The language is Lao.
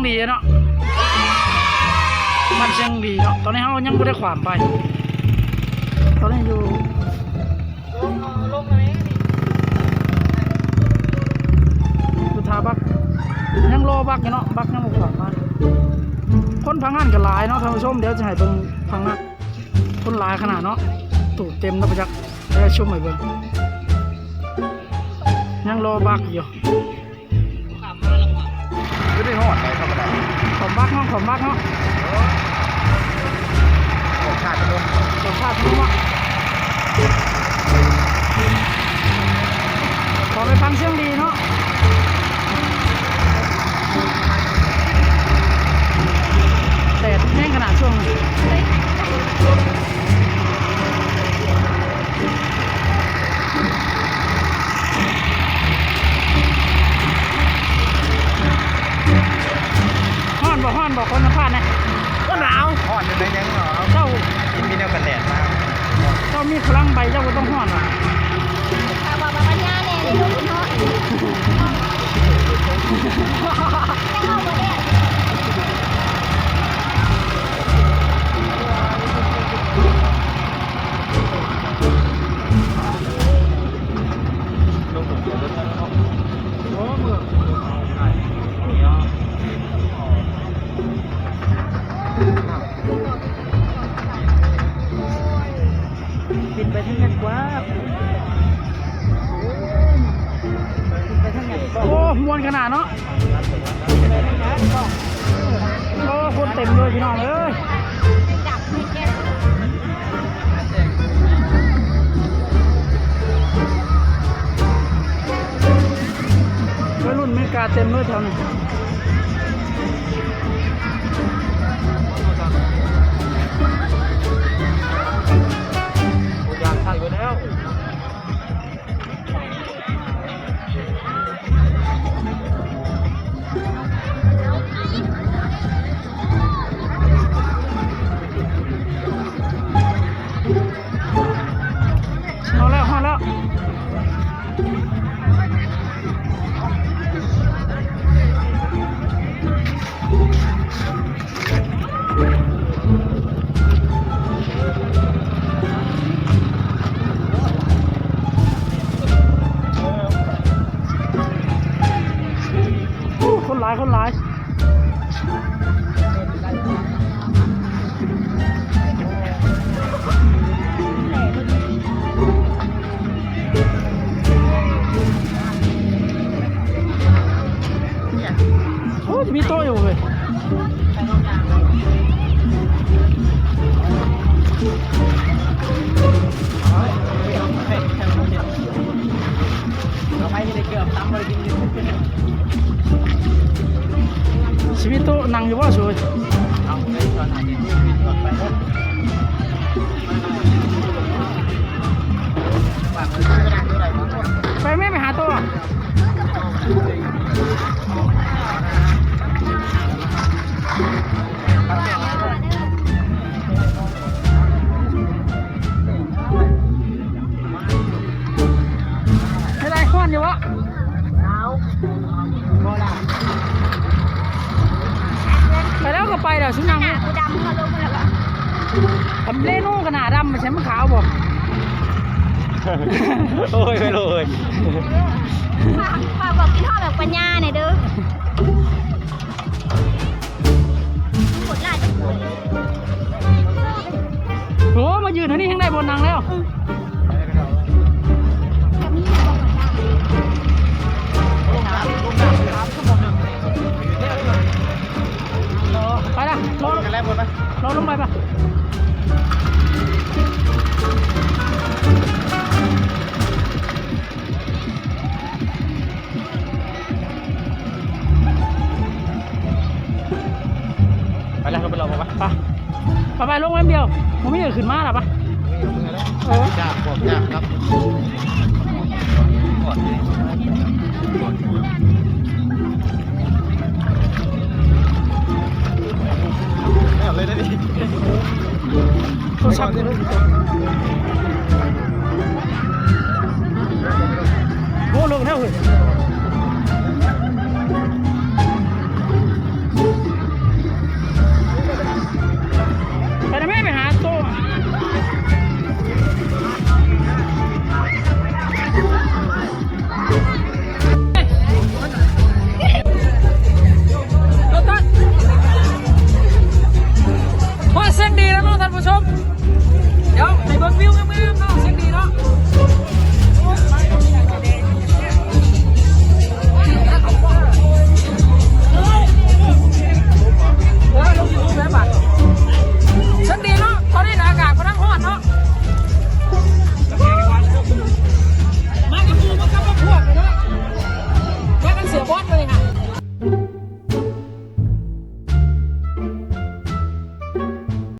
ດີເນາະ ບ້ານຊຽງດີເນາະ. ຕອນນີ້ເຮົາຍັງບໍ່ໄດ້ຂ້າມໄປ ຕອນນີ້ຢູ່ ຢູ່ທ່າບັກ ຍັງລໍບັກຢູ່ເນາະ ບັກຍັງບໍ່ຂ້າມມາ. ຄົນພັງງານກໍຫຼາຍເນາະທ່ານຜູ້ຊົມ ດຽວຈະໃຫ້ເບິ່ງພັງງານ ຄົນຫຼາຍຂະໜາດເນາະ ຕູບເຕັມເນາະ ໄປຈັກ ດຽວຊົມໃຫ້ເບິ່ງ ຍັງລໍບັກຢູ່. ຄືໄດ້ຮອດໄດ໋ທຳມະດາ ຂອມບັກເນາະ ຂອມບັກເນາະ ເອີ ຂອມຊາດພະນົມ ຂອມຊາດພະນົມເນາະ. ຂໍໄປຟັງສຽງດີເນາະ ແດດແຮງຂະໜາດຊ່ວງນີ້. ຮ້ອນບໍ່ ຮ້ອນບໍ່ ຂໍສຳພາດແດ່. ກໍໜາວ ຮ້ອນຢູ່ໃນຫຍັງເນາະ ເຈົ້າກິນມີແນວກັນແດດມາ ເຈົ້າມີພະລັງໃບ ເຈົ້າບໍ່ຕ້ອງຮ້ອນຫວາ. ຖ້າວ່າບັກບັນຍາແດ່ ໄດ້ລົງເນາະ ແຕ່ເຮົາບໍ່ແດດ. ໂອ້ ມ່ວນຂະໜາດເນາະ. ໂອ້ ຄົນເຕັມເລີຍພີ່ນ້ອງເອີຍ. ໄວລຸ້ນເມກາເຕັມເລີຍແຖວນີ້. ຢາກໃສ່ໄວ້ແລ້ວ. ຮອດແລ້ວ ຮອດແລ້ວ. ໂອ້ ຄົນຫຼາຍ ຄົນຫຼາຍ. ໂອ້ ຈະມີໂຕະຢູ່ເວີຍ. ຊິມີໂຕະນັ່ງຢູ່ບໍ່ສູ? ໄປແມ່ ໄປຫາໂຕະ. ເຮັດໄດ້ ຮ້ອນຢູ່ບໍ່? ໜາວ ບໍ່ລະ ໄປແລ້ວກໍໄປແລ້ວ ຊຸນັ່ງ ໜ້າກູດຳເມື່ອລົງແລ້ວກໍ ເລນູກໍໜ້າດຳ ໃສ່ມັນຂາວບໍ່? ໂອ້ຍ ໂອ້ຍ ໂອ້ຍ ຝາກ ຝາກບອກກິນຮອດແບບປັນຍາແດ່ເດີ. ໂອ້ ມາຢືນຢູ່ນີ້ແຮ່ງໄດ້ບ່ອນນັ່ງແລ້ວ. ໄປລະ ລໍລົງ ລໍລົງໄປປະ. ໄປແລ້ວ ໄປລອງ ໄປ ໄປ ໄປ ລົງແປັບດຽວ ບໍ່ມີກໍຂຶ້ນມາລະ ໄປ ເອີ ຍາກ ພວກຍາກຄັບ ແລ້ວເລີຍເດ້ ໂທລະສັບ.